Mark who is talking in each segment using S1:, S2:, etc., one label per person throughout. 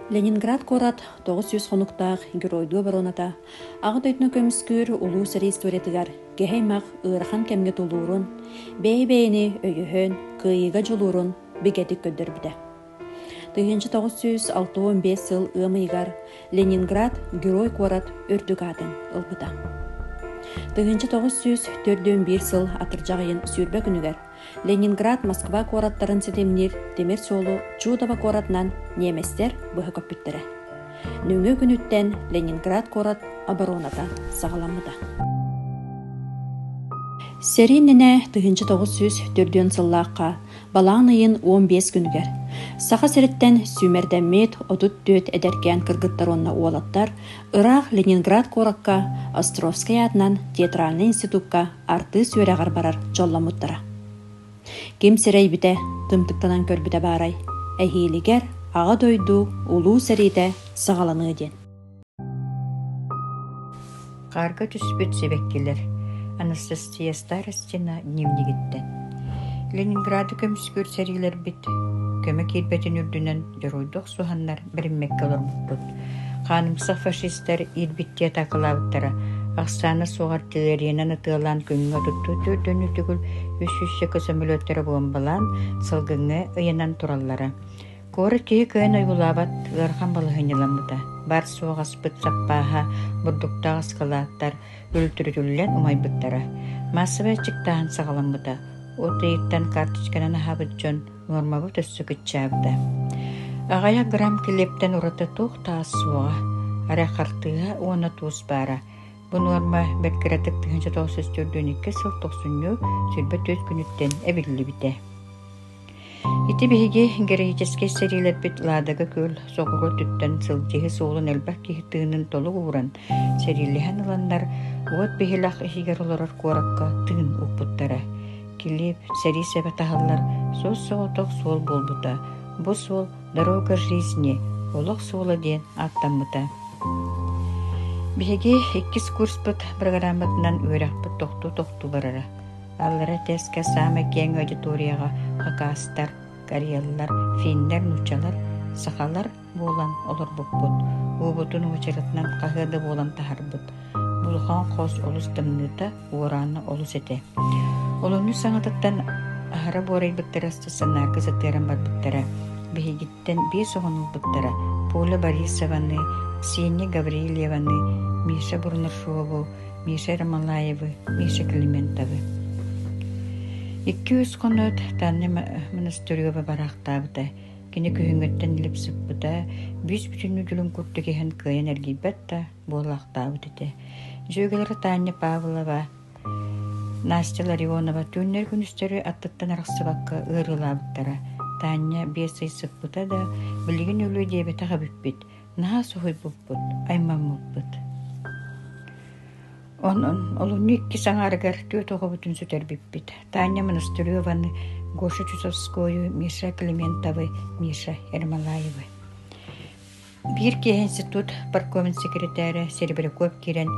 S1: Ленинград куорат 900 хонуктаах геройдуу обороната Аҕа дойдуну көмүскүүр улуу сэрии историятыгар киһи аймах ыарахан кэмҥэ тулуурун, бэйэ-бэйэни өйөһөн, кыайыыга дьулуурун бигэтик көрдөрбүтэ. 1965 сыл ыам ыйыгар Ленинград Герой куорат үрдүк аатын ылбыта. 1941 сыл атырдьах ыйын 20 күнүгэр Ленинград Москва куораттарын ситимниир тимир суолу Чудово куоратынан ньиэмэстэр быһа көппүттэрэ. Нөҥүө күнүттэн Ленинград куорат обороната саҕаламмыта. Сэрии иннинэ 1904 сыллаахха балаҕан ыйын 15 күнүгэр Саха сириттэн сүүмэрдэммит 34 эдэркээн кыргыттар уонна уолаттар ыраах Ленинград куоракка Островскай аатынан театральнай институкка артыыс үөрэҕэр барар дьолломмуттара. Ким сэрэйбитэ, тымтыктанан көрбүтэ баарай, эһиилигэр Аҕа дойду Улуу сэриитэ саҕаланыа диэн.
S2: Хаарга түспүт сибэккилэр Анастасия Старостина дневнигиттэн Ленинграды көмүскүүр сэриилэрбит көмө киирбэтин үрдүнэн дьоруойдуу охсуһаннар бэриммэккэ олорбуппут. Хаанымсах фашистар иирбиттии атаакалаабыттара. Ахсаана суох артиллериянан ытыалаан күҥҥэ отуттуу төрдүн үтүгүл 300 сөмөлүөттэрэ буомбалаан, салгыҥҥа ыйанан тураллара. Куорат киһи кыайан ойуулаабат ыарахан балаһыанньаламмыта. Бар-суох аспыт саппааһа, бурдуктаах ыскалааттар үлтүрүтүллэн умайбыттара. Маассабай аччыктааһын саҕаламмыта. От ыйыттан карточканан аһаабыт дьон нуормабыт өссө кыччаабыта. Аҕыйах грамм килиэптэн ураты туох да ас суоҕа. Арай хартыыһа уонна туус баара. Бу нуорма бэрт кыратык 1942 сыл тохсунньу 24 күнүттэн эбиллибитэ. Ити биһиги героическай сэриилэрбит Ладога күөл соҕуруу өттүттэн сылдьыһыы суолун элбэх киһи тыынын толук ууран, сэриилэһэн ыланнар, уот биһилэх иһигэр олорор куоракка тыын укпуттара. Килиэп, сэрии сэбэ таһыллар суос-соҕотох суол буолбута. Бу суол «Дорога жизни» олох суола диэн ааттаммыта. Биһиги иккис курспут программатынан үөрэхпит тохтуу-тохтуу барара. Аллара тэскэ саамай киэҥ аудиторияҕа хакастар, кареллар, финнэр, нууччалар, сахалар буолан олорбуппут. Уубутун уочаратынан хаһыа да буолан таһарбыт. Улахан хос олус тымныыта, уораана олус этэ. Олунньу саҥатыттан аһара буорайбыттара стационарга сытыаран барбыттара. Биһигиттэн биэс оҕону ылбыттара. Поля Борисованы, Ксения Гаврильеваны, Миша Бурнашову, Миша Ермолаевы, Миша Климентовы. Икки-үс хоноот Таня Монастырева бараахтаабыта. Кини күһүҥҥүттэн илип сыппыта, бүүс-бүтүннүү дьулун курдук иһэн кыайан эргийбэт да буолаахтаабыт этэ. Дьүөгэлэрэ Таня Павлова, Настя Ларионова түүннэри-күнүстэри аттыттан арахсыбакка ыарыылаабыттара. Таня биэс ый сыппыта да, билигин өлүө диэбэтэх эбиппит, наһаа соһуйбуппут, аймаммыппыт. Онон олунньу иккис аҥаарыгар түөрт оҕобутун сүтэрбиппит. Таня Монастыреваны, Гоша Чусовскую, Миша Климентовы, Миша Ермолаевы. Биир киэһэ институт паркомун секретарэ Серебряков киирэн,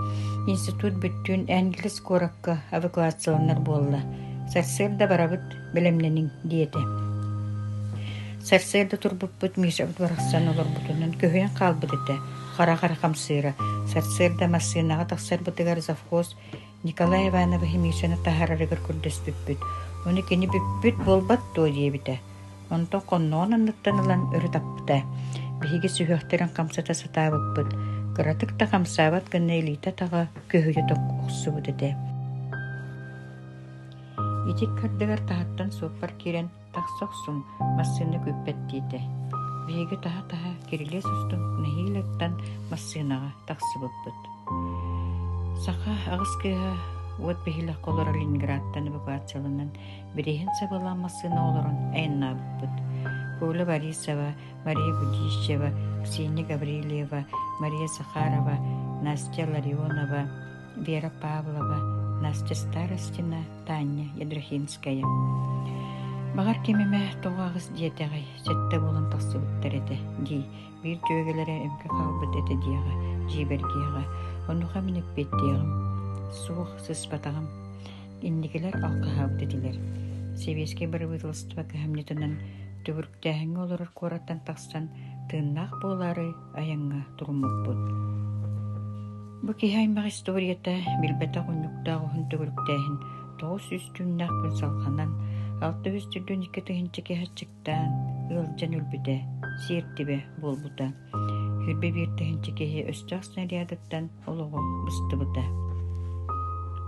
S2: институт бүттүүн Энгельс куоракка эвакуацияланар буолла. Сарсыарда барабыт, бэлэмнэниҥ диэтэ. Сарсыарда турбуппут Мишабыт барахсан олорбутунан көһүйэн хаалбыт этэ, хара-хара хамсыыра. Сарсыарда массыынаҕа тахсарбытыгар завхоз Николай Иванович Мишаны таһаарарыгар көрдөспүппүт. Ону кини бүппүт буолбат дуо диэбитэ. Онтон хонноҕун анныттан ылан өрө таппыта. Биһиги сүһүөхтэрин хамсата сатаабыппыт, кыратык да хамсаабат гына илиитэ-атаҕа көһүйэ охсубут этэ. Ити ыккардыгар таһыттан суоппар киирэн тахса охсуҥ, массыына күүппэт диэтэ. Биһиги таһа-таһа кирилиэс устун нэһиилэ ыттан массыынаҕа тахсыбыппыт. Саха аҕыс кыыһа уот биһилэххэ олорор Ленинградтан эвакуацияланан Бирииһин сабылаан массыына олорон айаннаабыппыт. Коля Борисова, Мария Гудищева, Ксения Гаврильева, Мария Захарова, Настя Ларионова, Вера Павлова, Настя Старостина, Таня Ядрахинская. Баҕар ким эмэ тоҕо аҕыс диэтэҕэй, сэттэ буолан тахсыбыттар этэ дии, биир дьүөгэлэрэ эмкэ хаалбыт этэ диэҕэ, дьиибэргиэҕэ. Онуоха мин эппиэттиэҕим. Суох, сыспатаҕым. Инникилэр алҕаһаабыт этилэр. Сэбиэскэй бырабыыталыстыба кыһамньытынан түбүрүктээһиҥҥэ олорор куораттан тахсан. тыыннаах буолаары айаҥҥа туруммуппут. Бу киһи аймах историята билбэтэх унньуктаах уһун төгүрүктээһин 900 түүннээх күн салҕанан, 642 тыһыынча киһи аччыктаан, ыалдьан өлбүтэ, сиэртибэ буолбута. 21 тыһыынча киһи өстөөх снарядыттан олоҕо быстыбыта.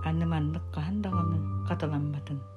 S2: Аны маннык хаһан даҕаны хатыламматын.